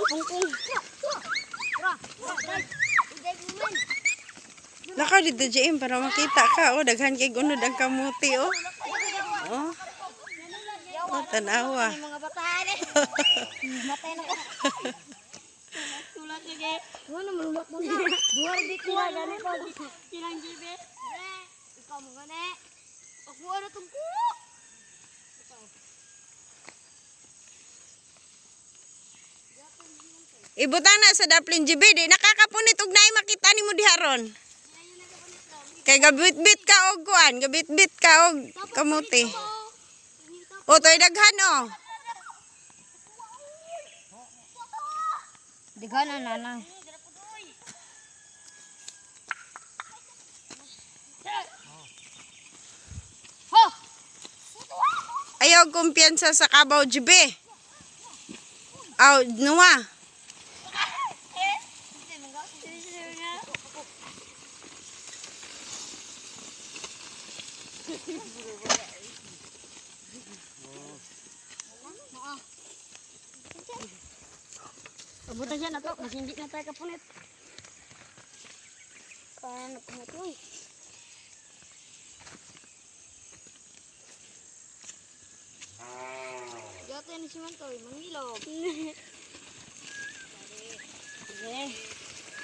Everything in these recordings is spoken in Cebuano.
Pungpung. Lakaw dito, JM, para makita ka. Oh, daghan kay gunod ang kamuti, oh. Oh. Oh, tanawa. Mga bataan eh. Matay na ko. Tulad sige. Wala mo mo na. Duha di kila gani pa. Kilang GB. Ikaw mo gani. Ako ano tong kulo. Ibutan na sa Daplin GB, di nakakapunit og naay makita nimo diha ron. Kay gabitbit ka og kuan, gabitbit ka og kamuti. O toy daghan oh. Dighan na nana. Ho! Ayaw kumpiyansa sa kabaw GB. Aw, nuwa. Abutan siya na to, mas hindi na tayo kapunit. Kaya na punit, uy. Gato ni si Mantoy, mangilog. Sige.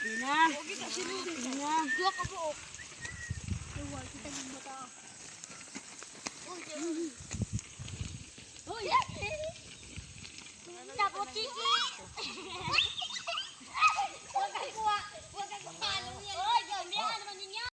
Di na. Di na. Duha ka buok.